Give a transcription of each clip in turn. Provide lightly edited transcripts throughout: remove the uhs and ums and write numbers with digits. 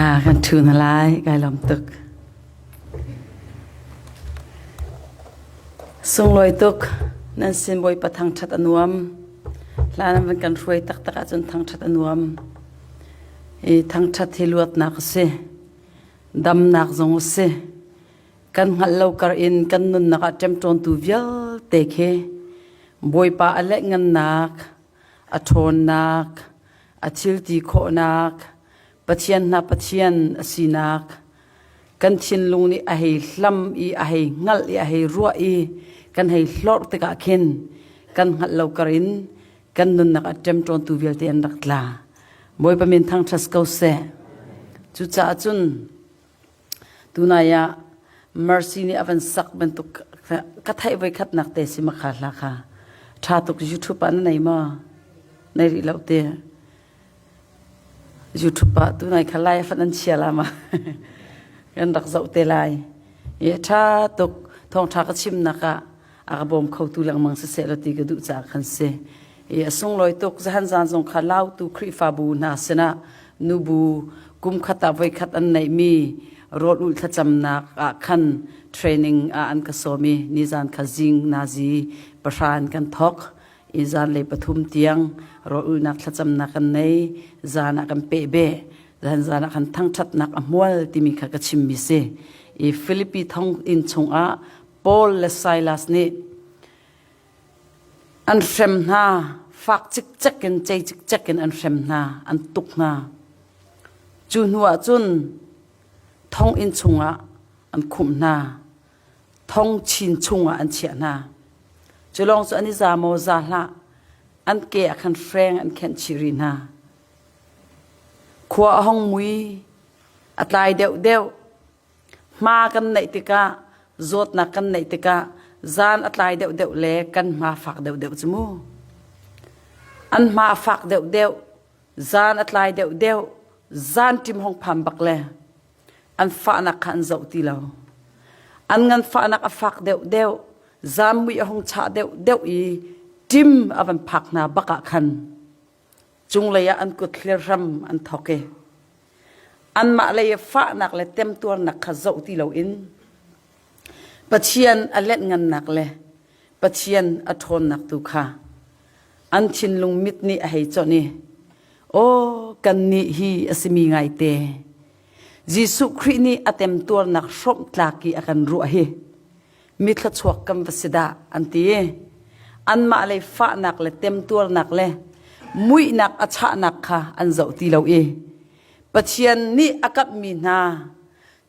Ha kan ṭhu na lai kai lawm tuk. Sunglawi tuk nan sin Bawipa thangṭhat a nuam. Hla nan van kan hruai taktak ahcun thangṭhat a nuam. I thangṭhat hi luatnak a si. Damnak zong a si. Kan hngalh lo kar in kan nunnak ah ṭemṭawntu vialte khi Bawipa a leh-ngannak, a ṭhawnnak, a thilti khawhnak, Pathian hna Pathian a sinak, kan thinlung nih a hei hlam i a hei hngalh i a hei ruah i kan hei hlorh tikah khin kan hngalh lo kar in kan nunnak a ṭemṭawntu vialte an rak tla. Bawipa min thangṭhat ko seh. Cucaah cun Tunai ah Mercy nih a van sak bantuk ka theih voi khatnak te si makha hla kha ṭha tuk YouTube ah na nei maw? Nei rih lo te. YouTube ah tunai kha lai fan an chia la ma kan rak zoh te lai. I ṭha tuk thawngṭha ka chimnak ah a ka bawm khotu lengmang siseh law ti ka duh caah khan si. I a sunglawi tuk zahan zan zong kha lautu Khrihfabu hna sinah nubu kum khat ah voikhat an neihmi rawl ulh thlacamnak ah khan training ah an ka sawm i nizan kha zing nazi pahra in kan thawk i zan lei pathum tiang rawl ulhnak thlacamnak kan nei zan ah kan peh beh zan zan ah khan thangṭhatnak a hmual timi kha ka chimmi si i Philippi thong inn chungah Paul le Silas nih an hrem hna, fak cikcek in cei cikcek in an hrem hna, an tuk hna. Cu hnu ah cun thonginn chungah an khumh hna, thong chin chungah an chiah hna. Cu lawng cu an i za maw za hlah, an ke ah khan hreng an khenh chih rih hna. Khua a hong mui, a tlai deuhdeuh, Hma kan neih tikah zawtnak kan neih tikah zan a tlai deuhdeuh le kan hma fak deuhdeuh cu mu. An hma a fak deuhdeuh, zan a tlai deuhdeuh, zan ṭim hong pham bak le an fahnak kha an zoh ti lo. An nganfahnak a fak deuhdeuh, zan mui a hung chah deuhdeuh i ṭim a van phak hna bak ah khan cunglei ah an kut thlir hram an thawk i anmah lei i fahnak le temtuarnak kha zoh ti loin Pathian a letngannak le Pathian a ṭhawnnak tu kha an thinlung mit nih a hei chonh i aw kannih hi a simi ngaite Jesuh Khrih nih a temtuarnak hrawmh tlak i a kan ruah hi mi thluachuak kan va si dah an ti anmah lei fahnak le temtuarnak le muihnak a chahnak kha an zoh ti lo i Pathian nih a kapmi hna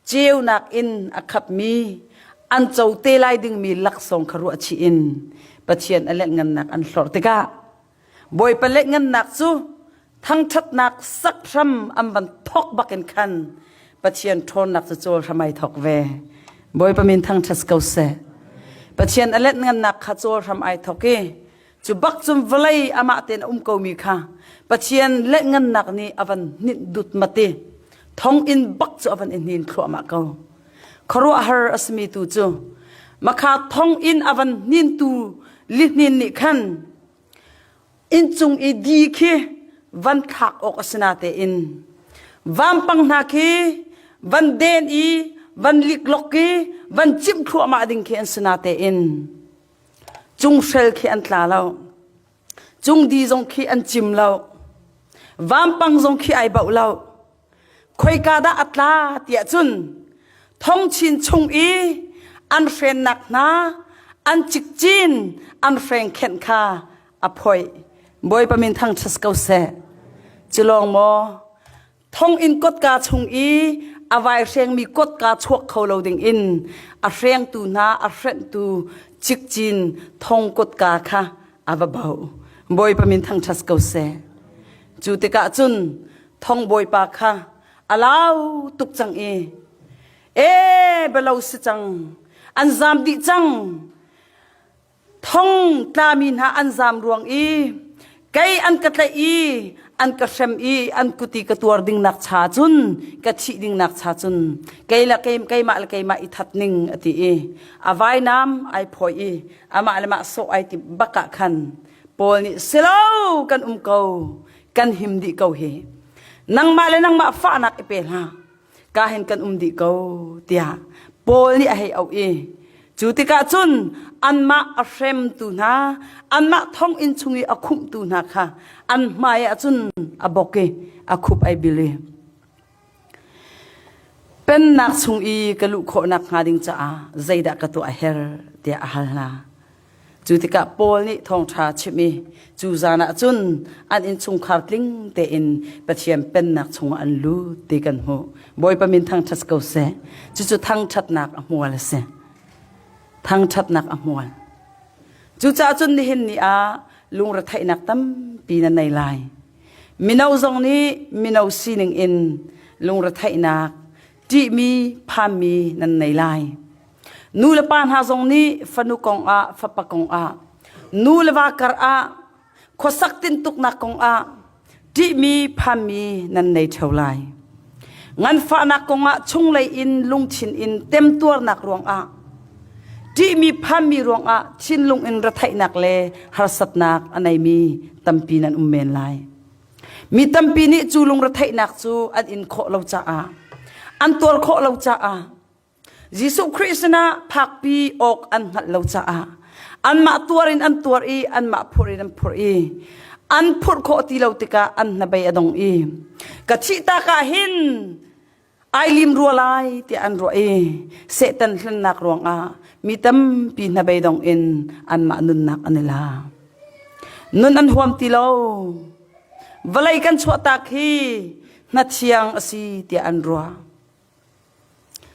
ceunak in a khapmi an co te lai dingmi laksawng kha ruah chih in Pathian a lengngannak an hlorh tikah Bawipa lengngannak cu thangṭhatnak sak hram an van thawk bakin khan Pathian ṭhawnnak cu cawl hram ai thawk ve. Bawipa min thangṭhat ko seh. Pathian a letngannak kha cawl hram ai thawk i cu bak cun vawlei amah tein a um komi kha Pathian letngannak nih a van hninh dut mati thonginn bak cu a van i hnin thluahmah ko. Khuaruahhar a simi tu cu makha thonginn a van hnintu lihnin nih khan Inncung i di khi van thlak awk a si natein vampang hna khi van den i van liklok i van cimh thluahmah ding khi an si natein cunghrel khi an tla lo cung di zong khi an cim lo vampang zong khi ai bauh lo Khoika dah a tla tiah cun thongchin chung i an hrennak hna an cikcin an hrengkhenh kha a phoih. Bawipa min thangṭhat ko seh. Cu lawng maw thonginn kotka chung i a vai hrengmi kotka chuak kho lo ding in a hrengtu hna a hrenhtu cikcin thong kotka kha a va bauh. Bawipa min thangṭhat ko seh. Cu tikah cun thong bawipa kha a lau tuk cang i e belo si cang an zam dih cang thong tlami hna an zam ruang i kei an ka tlaih i an ka hrem i an kuti ka tuar ding nak cha cun ka thih ding nak cha cun kei le keimah le keimah i that ning a ti i a vainam ai phawi i amah le mah sawh ai ti bak ah khan Paul nih silo kan um ko kan him dih ko hi nangmah le nangmah fahnak i pe hlah. Ka hin kan um dih ko tiah Paul nih a hei auh i cu tikah cun anmah a hremtu hna anmah thonginn chung i a khumhtu hna kha an hmai ah cun a bok i a khup ai bil i Pennak chung i ka luh khawh nakhnga ding caah zeidah ka tuah a herh tiah a hal hna. Cu tikah Paul nih thawngṭha chimh i cu zan ah cun an innchungkhar tling tein Pathian pennak chungah an lut ti kan hmuh. Bawipa min thangṭhat ko seh. Cucu thangṭhatnak a hmual a si. Thangṭhatnak a hmual. Cucaah cun nihin ni ah lungretheihnak tampi na nei lai. Mino zong nih mino sining in lungretheihnak, ṭihmi, phanmi nan nei lai. Nu le pa hna zong nih fanu kong ah, fapa kong ah, nu le va kar ah, khuasak tintuknak kong ah ṭihmi phanmi nan nei ṭheo lai. Nganfahnak kong ah chunglei in lungthin in temtuarnak ruangah ṭihmi phanmi ruangah thinlung in retheihnak le harsatnak a neimi tampi nan um men lai. Mi tampi nih cu lungretheihnak cu an in khawh lo caah an tuar khawh lo caah Jesuh Khrih sinah phakpi awk an hngalh lo caah anmah tuar in an tuar i anmah phurh in an phurh i an phurh khawh ti lo tikah an hnabei a dong i ka thih tak ah hin ai lim rua lai tiah an ruah i Satan hlennak ruangah mi tampi hnabei dong in anmah nunnak an i la. Nun an huam ti lo. Vawlei kan chuahtak hi hnathiang a si tiah an ruah.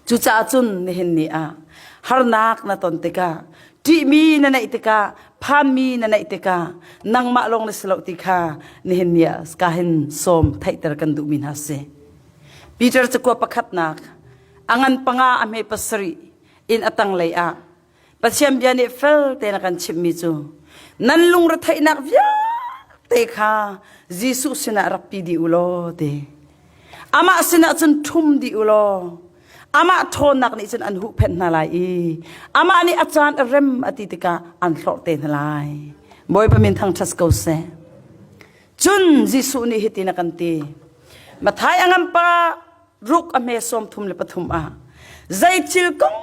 Cucaah cun nihin ni ah harnak na ton tikah ṭihmi na neih tikah phanmi na neih tikah nangmah lawng na si lo ti kha nihin ni ah ka hin sawm theihter kan duhmi hna si. Peter cakua pakhatnak a ngan panga a hme pasarih in a tanglei ah Pathian bia nih fel tein a kan chimhmi cu nan lungretheihnak vialte kha Jesuh sinah rak pi dih u law ti. Amah sinah cun ṭhum dih u law amah ṭhawnnak nih cun an huhphenh hna lai i amah nih a caan a rem a ti tikah an hlorh te hna lai. Bawipa min thangṭhat ko seh. Cun Jesuh nih hitin a kan ti. Matthai a nganpa ruk a hme 33 ah zei thil kong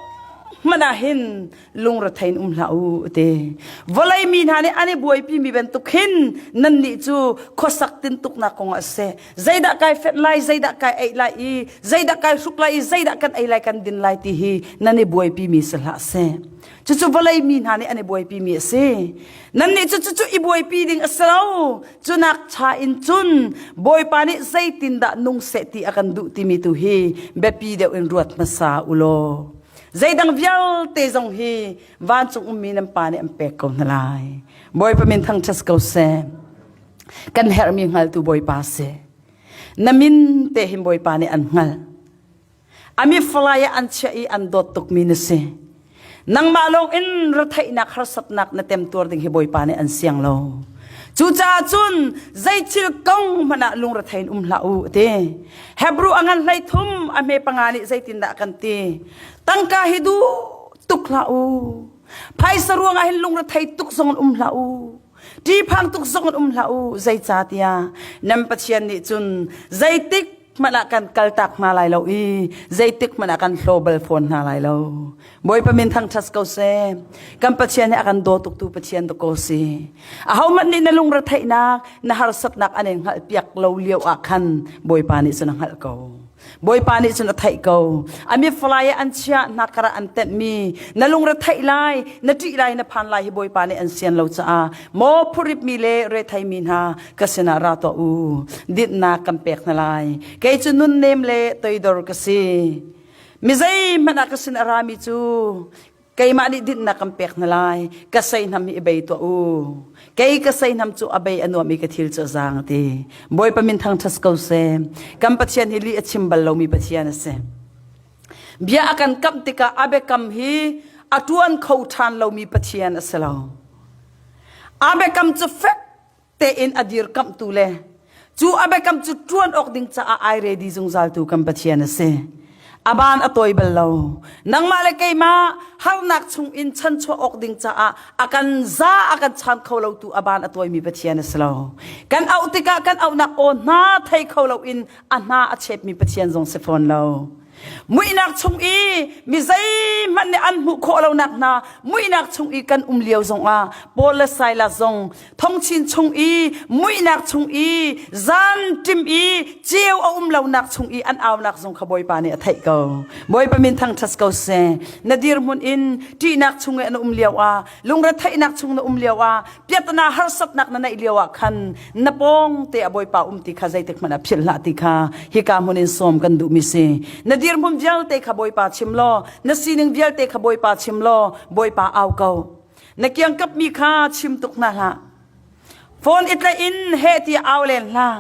hmanh ah hin lungrethei in um hlah u ti vawlei mi hna nih an i buaipi mi bantuk hin nannih cu khuasak tintuknak kong ah seh zeidah kai fenh lai zeidah kai ei lai i zeidah kai hruk lai i zeidah kan ei lai kan din lai ti hi nan i buaipi mi si hlah seh cucu vawlei mi hna nih an i buaipi mi a si nannih cu cucu i buaipi ding a si lo Cunak cha in cun Bawipa nih zeitindah nung seh ti a kan duh timi tu hi biapi deuh in ruat hmasa u law. Zeidang vialte zong hi vancung ummi nan pa nih an pek ko hna lai. Bawipa min thangṭhat ko seh. Kan herhmi hngaltu Bawipa si. Na min te hin Bawipa nih an hngalh. A mifalai ah an chiah i an dawt tukmi na si. Nangmah lawng in retheihnak harsatnak na temtuar ding hi Bawipa nih an siang lo. Cucaah cun zei thil kong hmanh ah lungrethei in um hlah u ti. Hebrew a ngan hlei thum a hme panga nih zeitindah kan ti. Tangka hi duh tuk hlah u. Phaisa ruangah hin lungrethei tuk zong in um hlah u. Ṭihphang tuk zong in um hlah u. Zeicahtiah nan Pathian nih cun zeitik hmanh ah kan kaltak hna lai lo i zeitik hmanh ah kan hlaw bal fawn hna lai lo. Bawipa min thangṭhat ko seh. Kan Pathian hi a kan daw tuktu Pathian dawk ko si. Ahohmanh nih na lungretheihnak, na harsatnak an in hngalhpiak lo lio ah khan Bawipa nih cun a hngalh ko. Bawipa nih cun a theih ko. A mifalai ah an chiah, hnakkar ah an tenhmi, na lungretheih lai, na ṭih lai, na phan lai hi Bawipa nih an sian lo caah maw phuripmi le retheimi hna ka sinah ra tuah u dinhnak kan pek hna lai kei cu nunnem le toidor ka si mi zeihmanh ah ka sin a rami cu keimah nih dinhnak kan pek hna lai ka seihnam hi i bei tuah u kei ka seihnam cu a bei a nuam i ka thil cu a zaang ti bawipa min thangṭhat ko seh kan pathian hi lih a chim bal lomi pathian a si bia a kan kamh tikah a biakam hi a ṭuan kho ṭhan lomi pathian a si lo a biakam cu fek tein a dirkamhtu le cu a biakam cu ṭuan awk ding caah ai redi zungzaltu kan Pathian a si. A ban a tawi bal lo. Nangmah le keimah harnak chung in chanchuah awk ding caah a kan za a kan chan kho lo tu a ban a tawimi Pathian a si lo. Kan auh tikah kan auhnak aw hna thei kho lo in a hna a chepmi Pathian zong si fawn lo. Muihnak chung i mi zeihmanh nih an hmuh khawh lonak hna muihnak chung i kan um lio zongah Paul le Silas zong thongchin chung i muihnak chung i zan ṭim i ceu a um lonak chung i an aunak zong kha Bawipa nih a theih ko. Bawipa min thangṭhat ko seh. Na dirhmun in ṭihnak chung i an um lio ah lungretheihnak chung na um lio ah piatana harsatnak na neih lio ah khan na pawng te a Bawipa um ti kha zeitik hmanh ah philh hlah ti kha hika hmun in sawm kan duhmi si. Na dirhmun vialte kha Bawipa chim law na sining vialte kha Bawipa chim law Bawipa au ko. Na kiangkap mi kha chim tuk hna hlah. Phone i tlaih in heh ti au len hlah.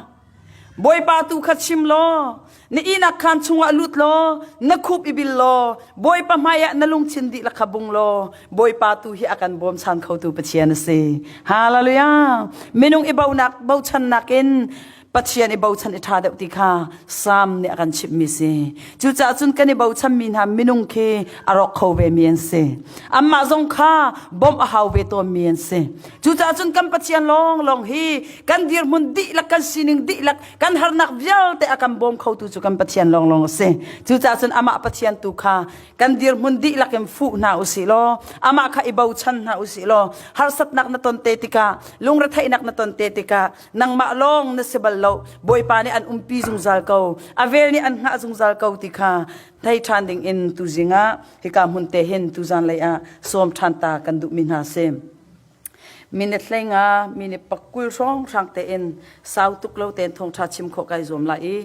Bawipa tu kha chim law, na ihnak khaan chungah lut law, na khup i bil law, Bawipa hmaiah na lungthin dihlak kha bung law, Bawipa tu hi a kan bawmchan khotu Pathian a si. Hallelujah! Minung i bonak bochannak in Pathian i bochan i ṭha deuh ti kha Salm nih a kan chimhmi si. Cucaah cun kan i bochanmi hna minung khi a rawk kho vemi an si. Anmah zong kha bawmh a hau ve tawnmi an si. Cucaah cun kan Pathian lawnglawng hi kan dirhmun dihlak, kan sining dihlak, kan harnak vialte a kan bawm khotu cu kan Pathian lawnglawng a si. Cucaah cun amah Pathian tu kha kan dirhmun dihlak in fuh hna usih law, amah kha i bochan hna usih law, harsatnak na ton te tikah, lungretheihnak na ton te tikah, nangmah lawng na si bal lo, Bawipa nih an umpi zungzal ko, a vel nih an hngah zungzal ko ti kha thei ṭhan ding in tuzing ah hika hmun te hin tuzan lei ah sawm ṭhan ta kan duhmi hna si. Minute 15 minute pakul hrawnghrang tein sau tuk lo tein thawngṭha chim khawh kai zuam lai i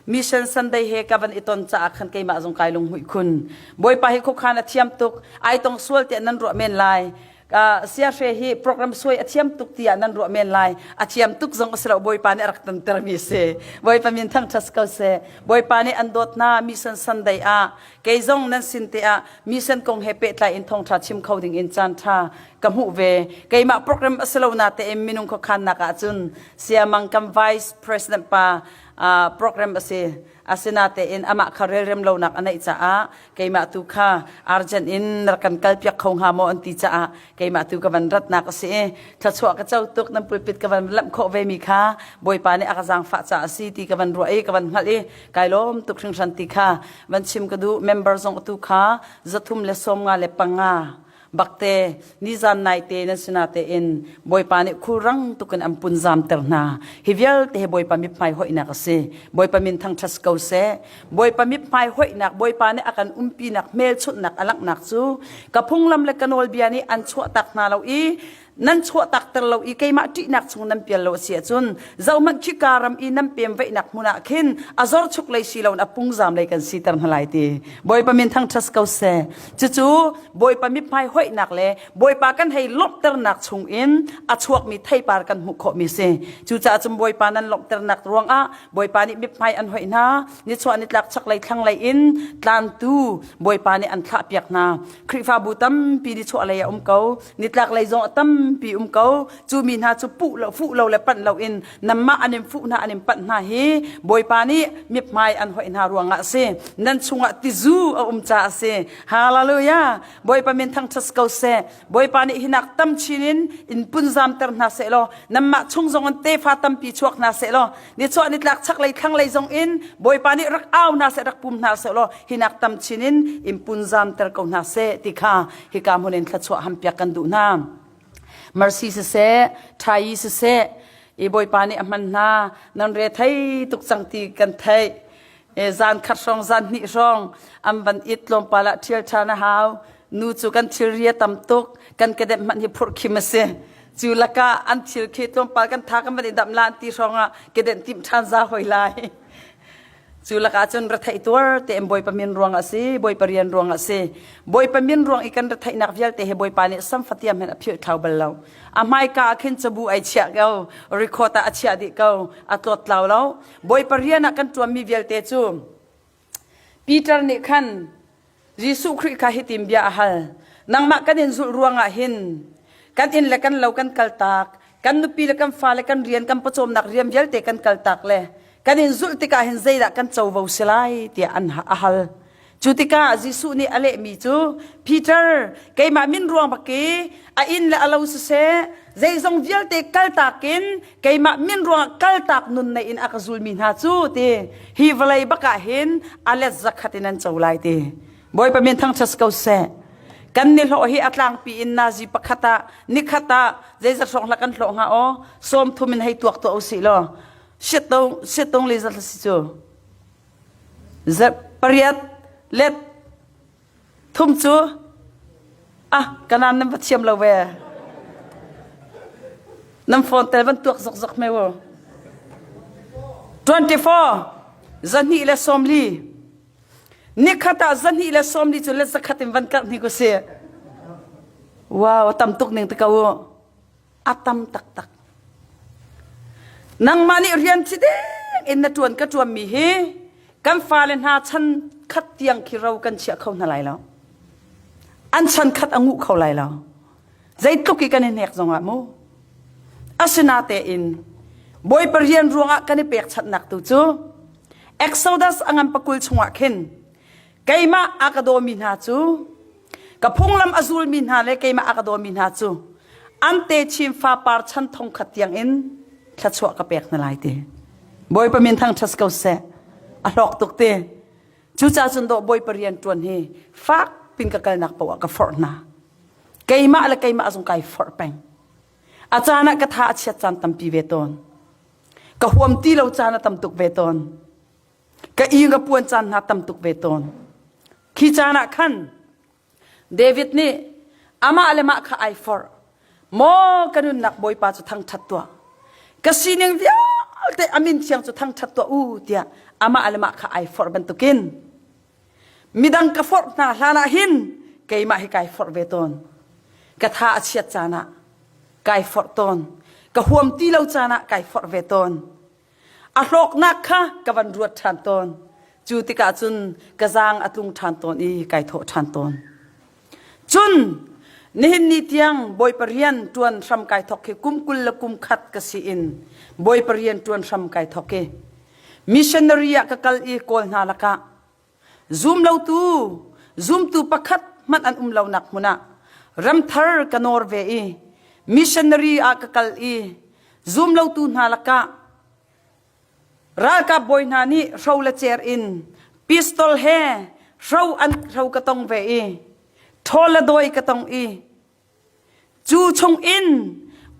Mission Sunday he ka van i ton caah khan keimah zong kai lung hmuih khun. Bawipa hi khuakhan a thiam tuk, ai tong sual tiah nan ruah men lai. Uh, siahre hi program suai a thiam tuk tiah nan ruah men lai. A thiam tuk zong a si lo Bawipa nih a rak tanter mi si. Bawipa min thangṭhat ko seh. Bawipa nih an dawt hna Mission Sunday ah kei zong nan sin te ah mission kong he pehtlai in thawngṭha chim kho ding in caan ṭha ka hmuh ve. Keimah program a si lo na tein minung khuakhannak ahcun Siamang kan Vice President pa program a si. Asinatein amah kha relrem lonak a neih caah keimah tu kha urgent in rak kan kalpiak kho hnga maw an ti caah keimah tu ka van ratnak a si i thluachuah ka co tuk nan pulpit ka van lamh khawh ve mi kha Bawipa nih a ka zaangfah caah a si ti ka van ruah i ka van hngalh i kai lawm tuk hringhran ti kha van chim ka duh. Member zong atu kha 375 bakte nizan naite nan sina tein Bawipa nih khulrang tukin an punzamter hna. Hi vialte hi Bawipa mithmai hoihnak a si. Bawipa min thangṭhat ko seh. Bawipa mithmai hoihnak, Bawipa nih a kan umpinak hmelchunhnak a langhnak cu ka phunglam le ka nawlbia nih an chuahtak hna lo i nan chuahtak ter lo i keimah ṭihnak chung nan pial lo a si ahcun zohhmanh khika ram i nan pem veihnak hmun ah khin a zor chuk lei si loin a pungzam lei kan siter hna lai ti Bawipa min thangṭhat ko seh. Cucu Bawipa mithmai hoihnak le Bawipa kan hei lawmhternak chung in a chuakmi theipar kan hmuh khawhmi si. Cucaah cun Bawipa nan lawmhternak ruangah Bawipa nih mithmai an hoih hna. Nichuah nitlak chaklei thlanglei in tlantu Bawipa nih an thlahpiak hna. Khrihfabu tampi nichuah lei a um ko. Nitlak lei zong a tampi um ko. Cu mi hna cu puh lo, fuh lo le panh lo in nanmah an in fuh hna an in panh hna hi Bawipa nih mithmai an hoih hna ruangah a si. Nan chungah tizu a um caah a si. Hallelujah! Bawipa min thangṭhat ko seh. Bawipa nih hinak tam chin in in punzamter hna seh law nanmah chung zong in tefa tampi chuak hna seh law nichuah nitlak chaklei thlanglei zong in Bawipa nih rak au hna seh rak pum hna seh law hinak tam chin in in punzamter ko hna seh ti kha hika hmun in thluachuah hampiak kan duh hna. Mercy siseh, Ṭhai siseh, i Bawipa nih a hman hna, nan re thei tuk cang ti kan theih. E, zan khat hrawng, zan hnih hrawng, an van it tlawmpal ah ṭhial ṭhan a hau. Nu cu kan thilri a tam tuk, kan kedep hmanh hi phurh khim a si. Cu lakah an thil khi tlawmpal kan tha kan van i damh la an ti hrawng ah kedenh timh ṭhan za hoi lai. Cu lakah cun retheih tuar tein Bawipa min ruang a si, Bawipa rian ruang a si. Bawipa min ruang i kan retheihnak vialte hi Bawipa nih samfatiam hin a philh thlau bal lo. A hmaika ah khin cabu ai chiah ko, record ah a chiah dih ko, a tlawt tlau lo. Bawipa rian ah kan ṭuanmi vialte cu Peter nih khan Jesuh Khrih kha hitin bia a hal. Nangmah kan in zulh ruangah hin kan inn le kan lo kan kaltak, kan nupi le kan fale kan rian kan pawcawmnak rian vialte kan kaltak le kan in zulh tikah hin zeidah kan covo si lai tiah an a hal. Cu tikah Jesuh nih a lehmi cu Peter keimah min ruang bak i a inn le a lo siseh zeizong vialte kaltak in keimah min ruangah kaltak nun nei in a ka zulmi hna cu ti hi vawlei bak ah hin a let zakhat in an co lai ti. Bawipa min thangṭhat ko seh. Kan ni hlawh hi a tlangpi in nazi pakhat ah nikhat ah zeizat hrawng hlah kan hlawh hnga aw 30 in hei tuak tuah usih law siat siat le zat si cu pariat let thum cu ah kanan nan va thiam lo ve nan phone tel van tuak zok zok me wo 24 zahnih le 40 nikhat ah zahnih le 40 cu let zakhat in van karh ni ku si wow tam tuk ning te ko a tam taktak. Nangmah nih rian thi deng in na ṭuan ka ṭuanmi hi kan fale hna chan khat tiang khi ro kan chiah kho hna lai lo. An chan khat a nguh kho lai lo. Zeitluk i kan i hnek zongah mu. Asinatein Bawipa rian ruangah kan i pekchanhnak tu cu Exodus a ngan pakul chungah khin keimah a ka dawmi hna cu ka phunglam a zulmi hna le keimah a ka dawmi hna cu an techin fapar chan thong khat tiang in thluachuah ka pek hna lai ti Bawipa min thangṭhat ko seh a hlawk tuk ti cucaah cun dawh Bawipa rian ṭuan hi fak pin ka kalnak paoh ah ka forh hna keimah le keimah zong kai forh peng a caan ah ka tha a chiat caan tampi ve tawn ka huam ti lo caan a tam tuk ve tawn Ka ing a puan caan hna tam tuk ve tawn. Khi caan ah khan David nih amah le mah kha ai forh. Maw ka nunnak Bawipa cu thangṭhat tuah. Ka sining vialte a min thiang cu thangṭhat tuah u tiah amah le mah kha ai forh bantukin midang ka forh hna hlan ah hin keimah hi kai forh ve tawn. Ka tha a chiat caan ah kai forh tawn. Ka huam ti lo caan ah kai forh ve tawn. A hlawknak kha ka van ruat ṭhan tawn. Cu tikah cun ka zaang a tlung ṭhan tawn i kai thawh ṭhan tawn. Cun nihin ni tiang Bawipa rian ṭuan hram kai thawk hi kum 20 le kum khat ka si in Bawipa rian ṭuan hram kai thawk i missionary ah ka kal i Kawl hna lakah zumlotu zumtu pakhat hmanh an um lonak hmun ah ramthar ka nawr ve i missionary ah ka kal i Zumlotu hna lakah ralkap bawi hna nih hro le cer in pistol he hro an hro ka tong ve i ṭhawl le dawi ka tong i cu chungin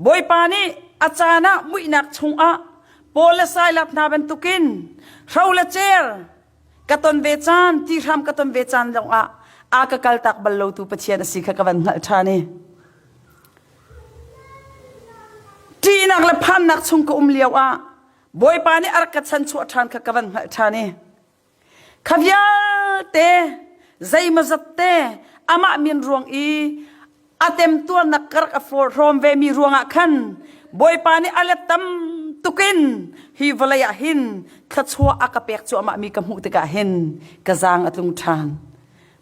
Bawipa nih a caan ah muihnak chungah Paul le Silas hna bantukin hro le cer ka ton ve caan ti hram ka ton ve caan zongah a ka kaltak bal lotu Pathian a si kha ka van hngalh ṭhan i Ṭihnak le phannak chung ka um lio ah Bawipa nih a rak ka chanchuah ṭhan kha ka van hngalh ṭhan i kha vialte zeimawzat te amah min ruang i a temtuarnak ka rak a hrawm vemi ruangah khan Bawipa nih a let tam tukin hi vawlei ah hin thluachuah a ka pek cuahmah mi ka hmuh tikah hin ka zaang a tlung ṭhan.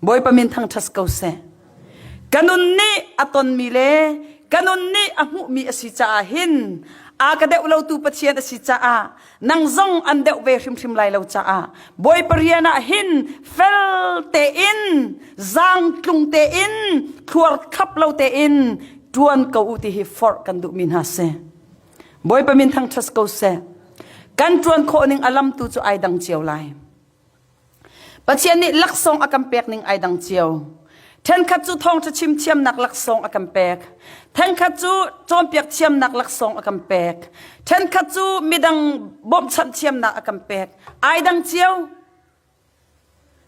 Bawipa min thangṭhat ko seh. Ka nun nih a tonmi le ka nun nih a hmuhmi a si caah hin a ka deuh lotu Pathian a si caah nang zong an deuh ve hrimhrim lai lo caah Bawipa rian ah hin fel tein zaangtlung tein thluar thlap lo tein ṭuan ko u ti hi forh kan duhmi hna si. Bawipa min thangṭhat ko seh. Kan ṭuan khawh ning a lam tu cu ai dang cio lai. Pathian nih laksawng a kan pek ning ai dang cio. Ṭhenkhat cu thawngṭha chim thiamnak laksawng a kan pek. Ṭhenkhat cu cawnpiak thiamnak laksawng a kan pek. Ṭhenkhat cu midang bawmhchanh thiamnak a kan pek. Ai dang cio.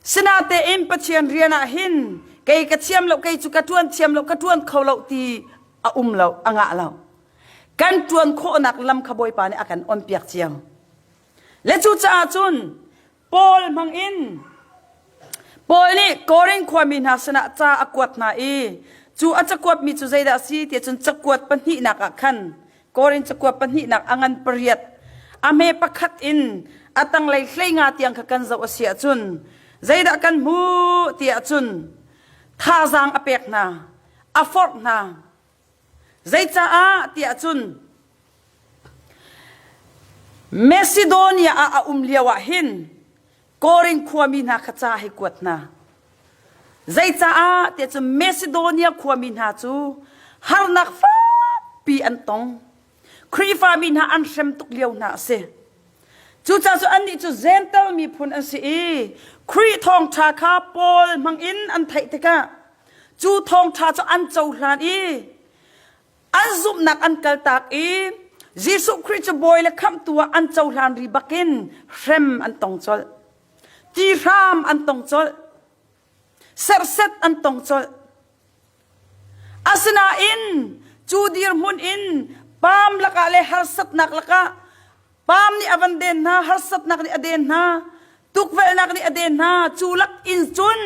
Sinatein Pathian rian ah hin kei ka thiam lo, kei cu ka ṭuan thiam lo, ka ṭuan kho lo ti a um lo, a ngah lo. Kan ṭuan khawhnak lam kha Bawipa nih a kan onpiak cio. Le cucaah cun Paul hmangin Paul nih Korin khuami hna sinah ca a kuat hna i cu a cakuatmi cu zeidah a si tiah cun cakuat pahnihnak ah khan Korin cakuat pahnihnak a ngan pariat a hme pakhat in a tanglei 15 tiang kha kan zoh a si ahcun zeidah kan hmuh tiah cun thazaang a pek hna a forh hna Zeicaah tiah cun Macedonia ah a um lio ah hin Korin khuami hna kha ca hei kuat hna. Zeicaah tiah cun Macedonia khuami hna cu harnak fakpi an tong. Khrihfami hna an hrem tuk lio hna a si. Cucaah cu annih cu Jentail miphun an si i Khrih thawngṭha kha Paul hmangin an theih tikah cu thawngṭha cu an cohlan i an zumhnak an kaltak i Jesuh Khrih cu Bawi le Khamhtu ah an cohlan ri bakin hrem an tong colh. Ti hram an tong colh. Serhset an tong colh. Asinain cu dirhmun in paam lakah le harsatnak lakah paam nih a van den hna, harsatnak nih a den hna, tukvelhnak nih a den hna, cu lak in cun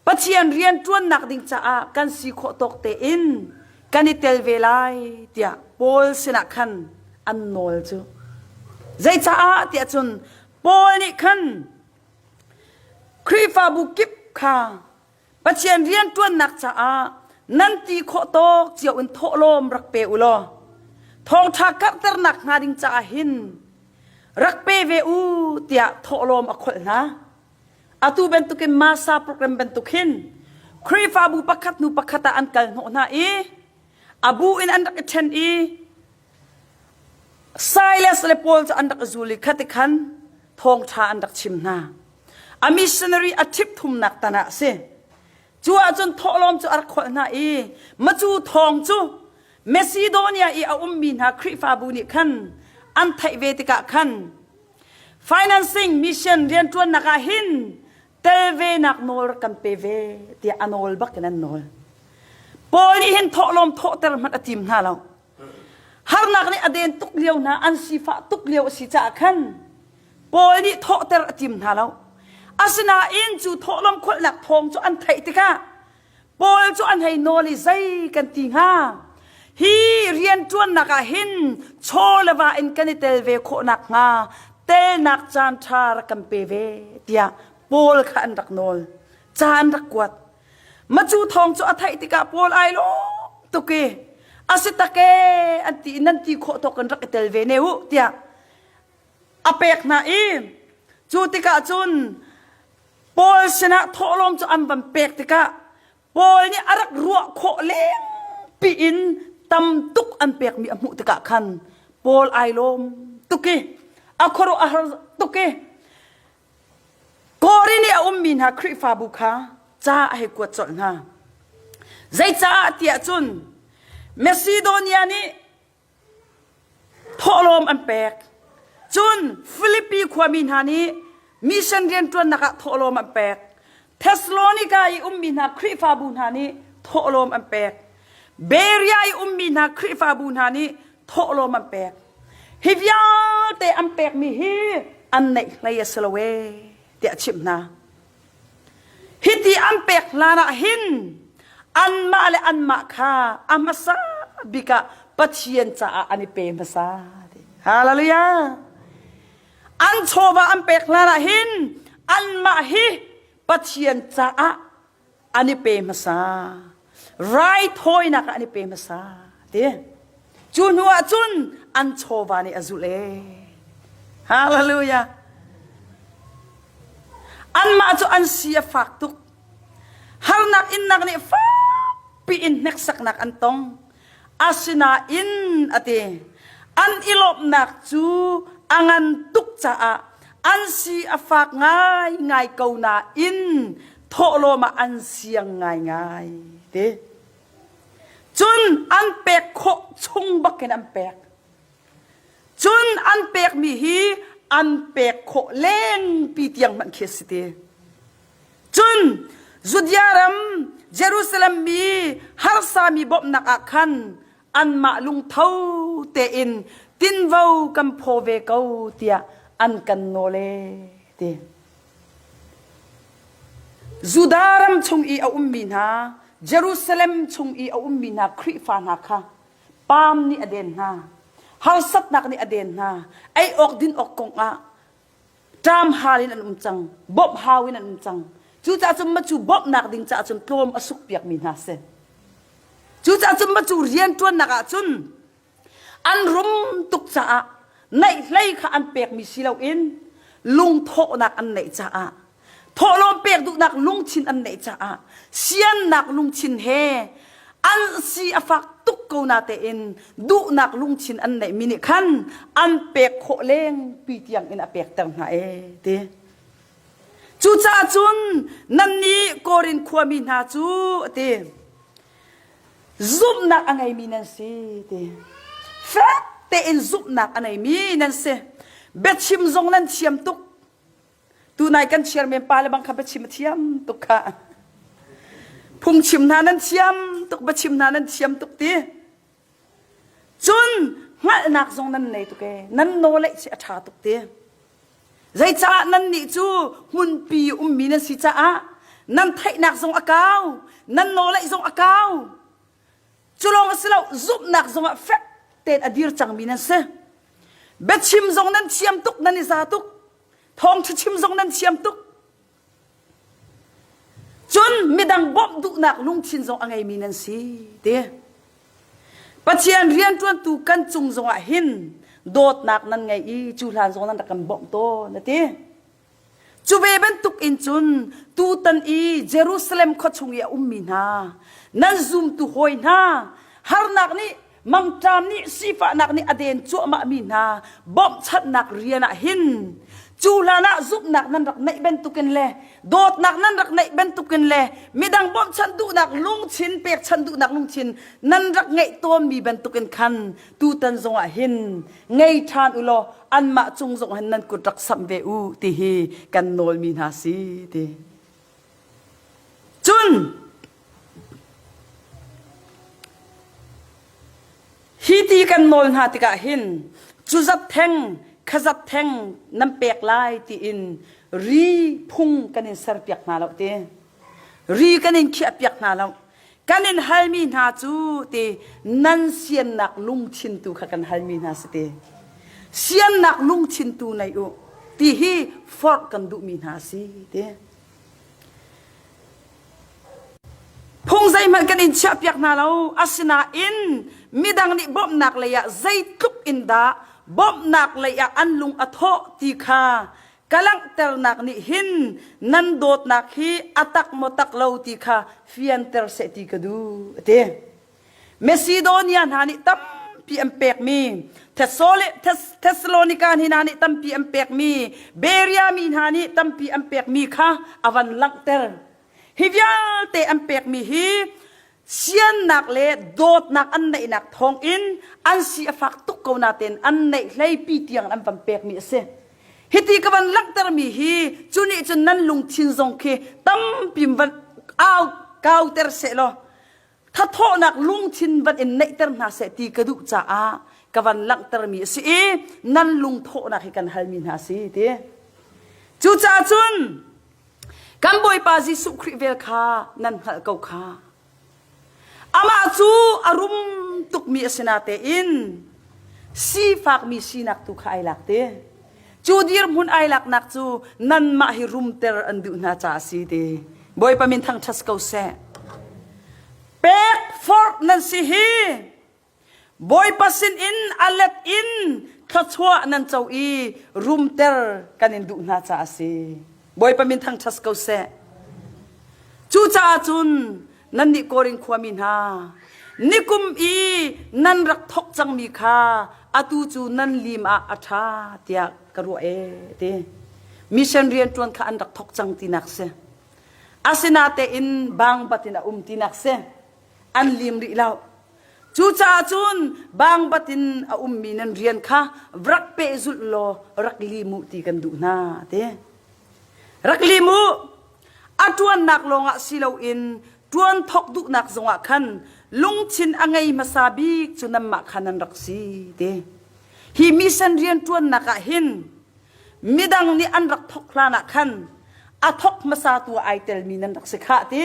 Pathian rian ṭuannak ding caah kan si khawh tawk tein kan i tel ve lai tiah Paul sinah khan an nawl cu. Zeicaah tiah cun Paul nih khan Khrihfabu kip kha Pathian rian ṭuannak caah nan ti khawh tawk cio in thawhlawm rak pe u law thawngṭha karhternak hnga ding caah hin rak pe ve u tiah thawhlawm a kholh hna. Atu bantukin Masa program bantuk hin Khrihfabu pakhat hnu pakhat ah an kal hnawh hna i a bu in an rak i ṭhen i Silas le Paul cu an rak i zul i khati khan thawngṭha an rak chim hna. A missionary a ṭhip thumnak tan ah a si. Cu ahcun thawhlawm cu a rak kholh hna i macu thawng cu Macedonia i a ummi hna Khrihfabu nih khan an theih ve tikah khan Financing mission rianṭuannak ah hin tel ve nak nawl rak kan pe ve tiah a nawl bak in an nawl. Paul nih hin thawhlawm thawhter hmanh a tim hna lo. Harnak nih a den tuk lio hna, an sifah tuk lio a si caah khan Paul nih thawhter a tim hna lo. Asinain cu thawhlawm kholhnak thawng cu an theih tikah Paul cu an hei nawl i zei kan ti hnga? Hi rianṭuannak ah hin chaw le va in kan i tel ve khawh nakhnga telnak caan ṭha rak kan pe ve tiah Paul kha an rak nawl. Ca an rak kuat. Macu thawng cu a theih tikah Paul ai lawm tuk i a si tak ee an ti i nan ti khawh tawk in rak i tel ve ne u tiah a pek hna i cu tikah cun Paul sinah thawhlawm cu an van pek tikah Paul nih a rak ruah khawh lengpi in tam tuk an pekmi a hmuh tikah khan Paul ai lawm tuk i a khuaruah a har tuk i Korin i a ummi hna Khrihfabu kha ca a hei kuat colh hna. Zeicaah tiah cun Macedonia nih thawhlawm an pek. Cun Filipi khuami hna nih mission rianṭuannak ah thawhlawm an pek. Thessalonika i ummi hna Khrihfabu hna nih thawhlawm an pek. Berea i ummi hna Khrihfabu hna nih thawhlawm an pek. Hi vialte an pekmi hi an neih hlei a si lo ee tiah a chimh hna. Hiti an pek hlan ah hin anmah le anmah kha a hmasa bik ah Pathian caah an i pe hmasa. Hallelujah. An chawva an pek hlan ah hin anmah hi Pathian caah an i pe hmasa. Raithawinak ah an i pe hmasa. Ti. Cu hnu ah cun an chawva nih a zulh ee. Hallelujah. Anmah cu an si a fak tuk. Harnak innak nih fakpi in hneksaknak an tong. Asinain a ti, an i lawmhnak cu a ngan tuk caah an si a fak ngaingai ko nain thawhlawm ah an siang ngaingai ti. Cun an pek khawh chung bakin an pek. Cun an pekmi hi an pek khawh lengpi tiang hmanh khi a si ti. Cun Judea ram Jerusalem mi harsami bawmhnak ah khan anmah lungtho tein tinvo kan phaw ve ko tiah an kan nawl ee ti. Judah ram chung i a ummi hna Jerusalem chung i a ummi hna Khrihfa hna kha paam nih a den hna harsatnak nih a den hna ei awk din awk kong ah ṭam hal in an um cang bawmh hau in an um cang cucaah cun macu bawmhnak ding caah cun tlawm a suk piakmi hna si cucaah cun macu rianṭuannak ah cun an rum tuk caah neih hlei kha an pekmi si loin lungthawhnak an neih caah. Thawhlawm pek duhnak lungthin an neih caah siannak lungthin he an si a fak tuk ko na tein duhnak lungthin an neihmi nih khan an pek khawh leng pi tiang in a pekter hna e ti. Cucaah cun nannih Korin khuami hna cu a ti zumhnak a ngeimi nan si ti. Fek tein zumhnak a neimi nan si. Biachim zong nan thiam tuk. Tunai kan chairman pa le bang kha biachim a thiam tuk kha. Phungchim hna nan thiam tuk, biachim hna nan thiam tuk ti. Cun hngalhnak zong nan nei tuk ee. Nan knowledge hi a ṭha tuk ti. Zeicah nannih cu hmunpi ummi nan si caah nan theihnak zong a kau, nan knowledge zong a kau. Cu lawng a si lo, zumhnak zong ah fek tein a dir cangmi nan si. Biachim zong nan thiam tuk, nan i za tuk. Thawngṭha chim zong nan thiam tuk. Cun midang bawmh duhnak lungthin zong a ngeimi nan si ti. Pathian rianṭuantu kan cung zongah hin dawtnak nan ngei i cu hlan zong nan rak kan bawmh tawn a ti. Cu ve bantuk in cun tutan i Jerusalem khua chung i a ummi hna, nan zumtu hawi hna, harnak nih mangṭam nih sifahnak nih a den cuahmahmi hna bawmhchanhnak rian ah hin cu hlan ah zumhnak nan rak neih bantukin le dawtnak nan rak neih bantukin le midang bawmhchanh duhnak lungthin pekchanh duhnak lungthin nan rak ngeih tawnmi bantukin khan tutan zongah hin ngei ṭhan u law anmah cung zong hin nan kut rak samh ve u ti hi kan nawlmi hna si ti. Cun hi ti kan nawl hna tikah hin cu zat theng kha zat theng nan pek lai tiin ri phung kan in serpiak hna lo ti. Ri kan in khiahpiak hna lo. Kan in halmi hna cu ti nan siannak lungthin tu kha kan halmi hna si ti. Siannak lungthin tu nei u ti hi forh kan duhmi hna si ti. Phung zeihmanh kan in chiahpiak hna lo. Asinain midang nih bawmhnak lei ah zeitluk in dah bawmhnak lei ah an lung a thawh ti kha ka langhternak nih hin nan dawtnak hi a tak maw tak lo ti kha fianter seh ti ka duh a ti. Macedonia hna nih tampi an pekmi Thessalonika hna nih tampi an pekmi Berea mi hna nih tampi an pekmi kha a van langhter. Hi vialte an pekmi hi siannak le dawtnak an neihnak thawngin an si a fak tuk ko natein an neih hleipi tiang an van pekmi a si. Hiti ka van langhtermi hi cu nih cun nan lungthin zong khi tampi van au kauter seh law thathawhnak lungthin van in neihter hna seh ti ka duh caah ka van langhtermi a si i nan lungthawhnak hi kan halmi hna si ti. Cucaah cun kan Bawipa Jesuh Khrih vel kha nan hngalh ko kha. Amah cu a rum tukmi a si natein sifakmi sinak tu kha ai lak ti. Cu dirhmun ai laknak cu nanmah hi rumter an duh hna caah a si ti. Bawipa min thangṭhat ko seh. Pek forh nan si hi Bawipa sinin a let in thluachuah nan co i rumter kan in duh hna caah a si. Bawipa min thangṭhat ko seh. Cucaah cun nannih Korin khuami hna, nikum i nan rak thawk cangmi kha atu cu nan lim ah a ṭha tiah ka ruah ee ti. Mission rianṭuan kha an rak thawk cang tinak si. Asinatein bangbat in a um tinak si. An lim rih lo. Cucaah cun bangbat in a ummi nan rian kha rak pehzulh law rak lim u ti kan duh hna ti. Rak lim u! A ṭuannak lawngah si loin ṭuan thawk duhnak zongah khan lungthin a ngei hmasa bik cu nanmah kha nan rak si ti. Hi mission rianṭuannak ah hin midang nih an rak thawk hlan ah khan a thawk hmasatu ai telmi nan rak si khah ti.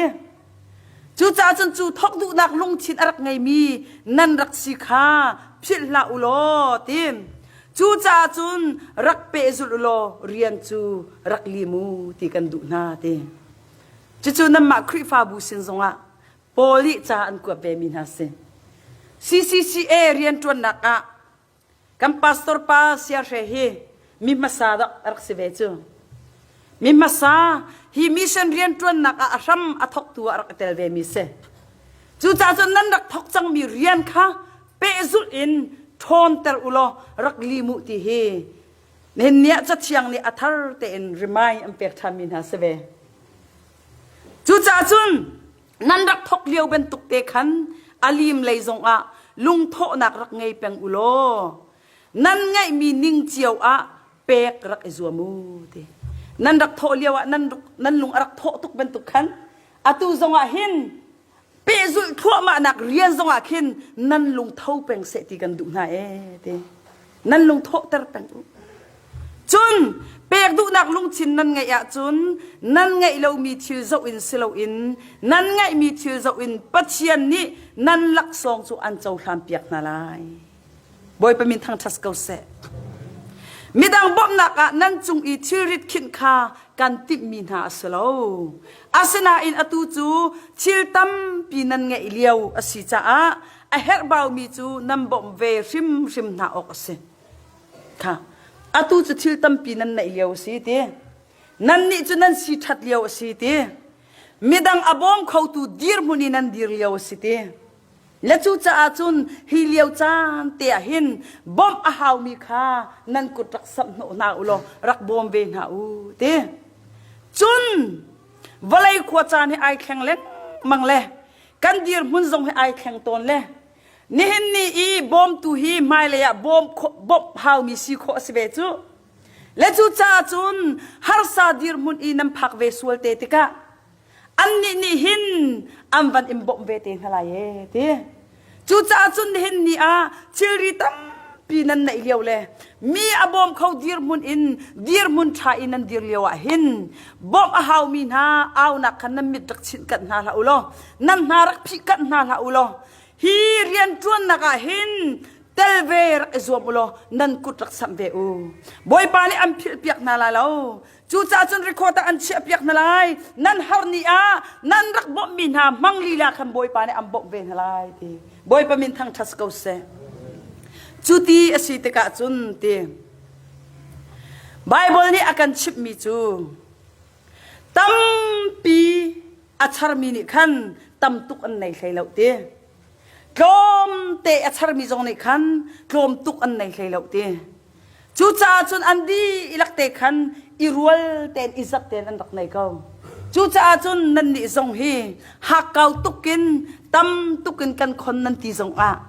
Cucaah cun cu thawk duhnak lungthin a rak ngeimi nan rak si kha philh hlah u law ti. Cucaah cun rak pehzulh u law rian cu rak lim u ti kan duh hna ti. Cucu nanmah Khrihfabu sin zongah Paul nih ca an kuat vemi hna si. CCCA rianṭuannak ah kan pastor pa Siahre hi mi hmasa rak si ve cu. Mi hmasa hi mission rianṭuannak ah a hram a thawktu ah rak i tel vemi si. Cucaah cun nan rak thawk cangmi rian kha pehzulh in ṭhawnter u law rak lim u ti hi nihin ni ah Cathiang nih a thar tein remind an pek ṭhanmi hna si ve. Cucaah cun nan rak thawk lio bantuk te khan a lim lei zongah lungthawhnak rak ngei peng u law nan ngeihmi ning cio ah pek rak i zuam u ti. Nan rak thawh lio ah nan, nan lung a rak thawh tuk bantuk khan atu zongah hin pehzulh thluahmahnak rian zongah khin nan lung tho peng seh ti kan duh hna ee ti. Nan lung thawhter peng u. Cun pek duhnak lungthin nan ngeih ahcun nan ngeih lomi thil zoh in si loin nan ngeihmi thil zoh in Pathian nih nan laksawng cu an cohlan piak hna lai. Bawipa min thangṭhat ko seh. Midang bawmhnak ah nan cung i thilrit khinh kha kan timhmi hna a si lo. Asinain atu cu thil tampi nan ngeih lio a si caah a herhbaumi cu nan bawmh ve hrimhrim hna awk a si. Kha atu cu thil tampi nan neih lio a si ti. Nannih cu nan si ṭhat lio a si ti. Midang a bawm khotu dirhmun i nan dir lio a si ti. Le cucaah cun hi lio caan te ah hin bawmh a haumi kha nan kut rak samh hnawh hna u law rak bawm ve hna u ti. Cun vawlei khua caan hi ai thleng lengmang le kan dirhmun zong hi ai thleng tawn le nihin ni i bawmtu hi hmailei ah bawm bawmh haumi si khawh a si ve cu. Le cucaah cun harsa dirhmun i nan phak ve sual te tikah annih nih hin an van in bawmh ve te hna lai ee ti. Cucaah cun nihin ni ah thilri tampi nan neih lio le mi a bawm kho dirhmun in dirhmun ṭha in nan dir lio ah hin bawmh a haumi hna aunak khan nan mit rak chinh kanh hna hlah u law nan hna rak phih kanh hna hlah u law hi rianṭuannak ah hin tel ve rak i zuam u law nan kut rak samh ve u. Bawipa nih an philhpiak hna lai lo. Cucaah cun record ah an chiahpiak hna lai. Nan har ni ah nan rak bawmhmi hna hmang lila khan Bawipa nih an bawmh ve hna lai ti. Bawipa min thangṭhat ko seh. Cu ti a si tikah cun ti Bible nih a kan chimhmi cu tampi a charmi nih khan tam tuk an nei hlei lo ti. Tlawmte a charmi zong nih khan tlawm tuk an nei hlei lo ti. Cucaah cun an dihlak te khan i rual tein i zat tein an rak nei ko. Cucaah cun nannih zong hi hakkau tukin tam tukin kan khon nan ti zongah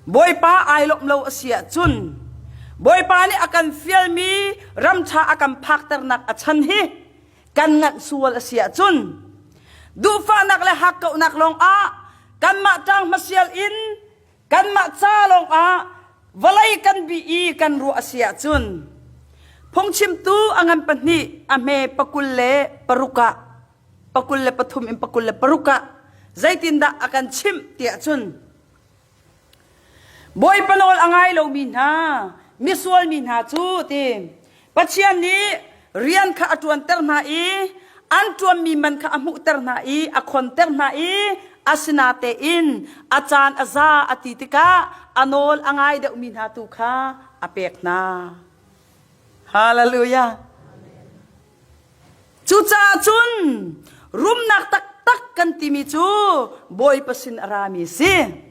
Bawipa ai lawmh lo a si ahcun Bawipa nih a kan fialmi ramṭha a kan phakternak a chan hi kan nganh sual a si ahcun duhfahnak le hakkauhnak lawngah kanmah ṭang hmasial in Kanmah ca lawngah vawlei kan bih i kan ruah a si ahcun phungchimtu a ngan pahnih a hme pakul le paruk ah pakul le pathum in pakul le paruk ah zeitindah a kan chimh tiah cun Bawipa nawl a ngai lomi hna misual mi hna cu ti Pathian nih rian kha a ṭuanter hna i an ṭuanmi man kha a hmuhter hna i a khonter hna i asinatein a caan a za a ti tikah a nawl a ngai deuhmi hna tu kha a pek hna. Hallelujah. Cucaah cun rumnak taktak kan timi cu Bawipa sin a rami a si.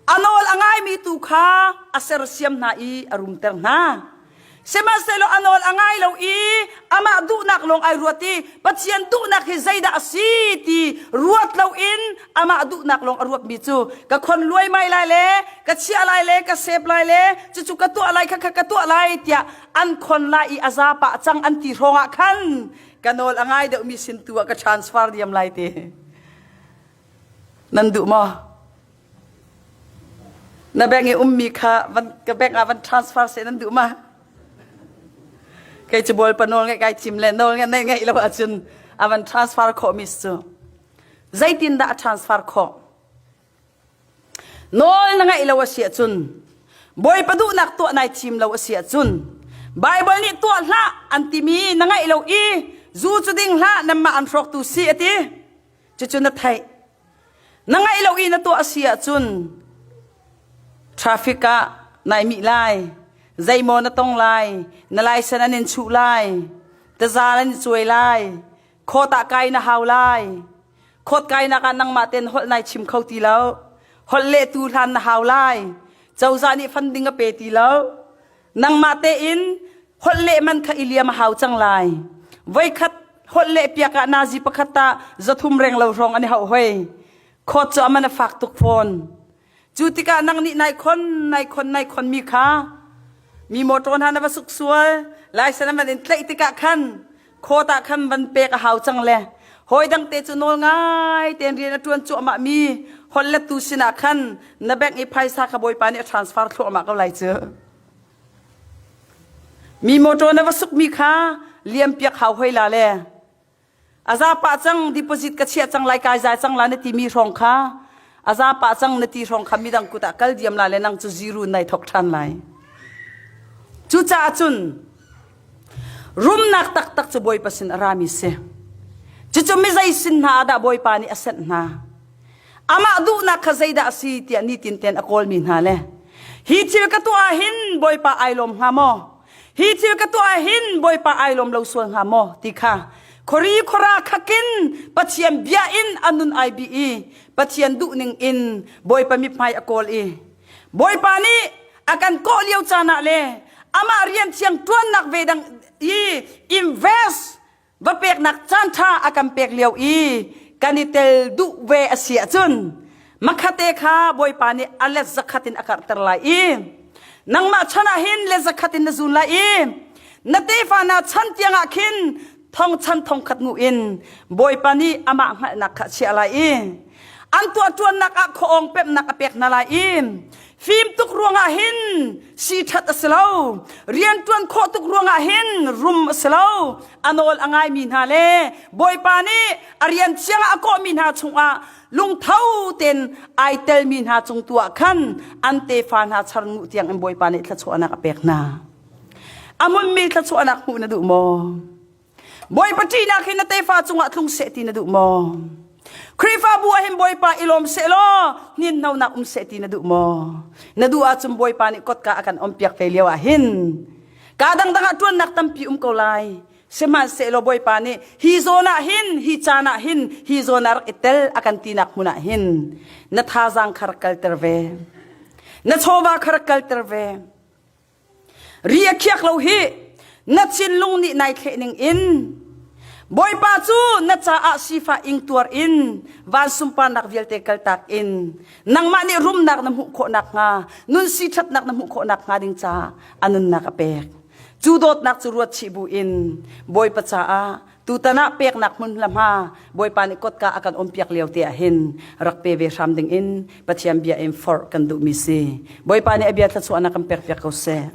A nawl a ngaimi tu kha a sersiam hna i a rumter hna. Sihmanhsehlaw a nawl a ngai lo i amah duhnak lawng ai ruat i Pathian duhnak hi zeidah a si ti ruat loin amah duhnak lawng a ruatmi cu ka khon luaimai lai le ka chiah lai le ka sep lai le cucu ka tuah lai khakha ka tuah lai tiah an khon lai i a zapa cang an ti hrawng ah khan ka nawl a ngai deuhmi sin tu ah ka transfer diam lai ti. Nan duh maw? Na bank i ummi kha van ka bank ah van transfer seh nan duh ma? Kei cu bawipa nawl ngeih kai thim le nawl ngeih ngeih lo ahcun a van transfer khawh mi cu zeitindah a transfer khawh? Nawl na ngeih lo a si ahcun Bawipa duhnak tuah nai thim lo a si ahcun Bible nih tuah hlah an timi na ngaih lo i zu cu ding hlah nanmah an hrawktu si a ti. Cucu na theih. Na ngaih lo i na tuah a si ahcun traffic ah nai mih lai, zeimaw na tong lai, na license an in chuh lai, Taza nan i cuai lai. Khawt ah kai na hau lai. Khawt kainak ah nangmah ten holh nai chim kho ti lo. Holh lehtu hlan na hau lai. Cozah nih funding a pe ti lo. Nangmah tein holh leh man kha i liam a hau cang lai. Voikhat holh leh piak ah nazi pakhat ah 300 reng lo hrawng an i hauh hoi. Khawt cu a man a fak tuk fawn. Cu tikah nang nih nai khon, nai khon, nai khon mi kha mi motor hna na va suk sual, license an van in tlaih tikah khan khawt ah khan van pek a hau cang le hawi dang te cu nawl ngai tein rian a ṭuan cuahmah mi holh lettu sinah khan na bank i phaisa kha bawipa nih a transfer thluahmah ko lai cu. Mi motor na va suk mi kha liam piak hau hoi la le A za pah cang deposit ka chiah cang lai kai zai cang la na timi hrawng kha a za pah cang na ti hrawng kha midang kut ah kal diam la le nang cu zero nai thok ṭhan lai. Cucaah cun rumnak taktak cu Bawipa sin a rami si. Cucu mizei sin hna ah dah Bawipa nih a senh hna? Amah duhnak kha zeidah a si tiah nitin ten a kawlmi hna le hi thil ka tuah ah hin Bawipa ai lawm hnga maw? Hi thil ka tuah hin Bawipa ai lawm lo sual hnga maw ti kha khori khora khakin Pathian bia in a nun ai bi i Pathian duhning in Bawipa mithmai a kawl i Bawipa nih a kan kawh lio caan ah le amah rian thiang ṭuannak ve dang i invest va peknak caan ṭha a kan pek lio i kan i tel duh ve a si ahcun makhate kha Bawipa nih a let zakhat in a karhter lai i nangmah chan ah hin let zakhat in na zun lai i na tefa na chan tiangah khin thong chan thong khat ngu in Bawipa nih amah hngalhnak kha a chiah lai i an tuah ṭuannak ah khuaawng pemhnak a pek hna lai i fim tuk ruangah hin si ṭhat a si lo rian ṭuan khawh tuk ruangah hin rum a si lo a nawl a ngaimi hna le Bawipa nih a rian thiang ah a kawhmi hna chungah lungtho tein ai telmi hna cung tu ah khan an tefa hna char nguh tiang in Bawipa nih thluachuahnak a pek hna a hmunmi thluachuahnak hmuh na duh maw Bawipa ṭihnak hi na tefa cungah tlung seh ti na duh maw? Khrihfabu ah hin Bawipa i lawm seh law hninhnonak um seh ti na duh maw? Na duh ahcun Bawipa nih kotka a kan ompiak ve lio ah hin kaa dangdang ah ṭuannak tampi um ko lai. Sihmanhsehlaw Bawipa nih hi zawn ah hin, hi caan ah hin, hi zawn ah rak i tel a kan tinak hmun ah hin na thazaang kha rak kalter ve. Na chawva kha rak kalter ve. Ri a khiak lo hi na thinlung nih nai thleh ning in Bawipa cu na caah sifah ingtuar in van sunparnak vialte kaltak in nangmah nih rumnak na hmuh khawh nakhnga nun si ṭhatnak na hmuh khawh nakhnga ding caah a nunnak a pek. Cu dawtnak cu ruat chih bu in Bawipa caah tutan ah peknak hmun hla Bawipa nih kotka a kan umpiak lio te ah hin rak pe ve hram ding in Pathian bia in forh kan duhmi si. Bawipa nih a bia thluachuahnak kan pek piak ko seh.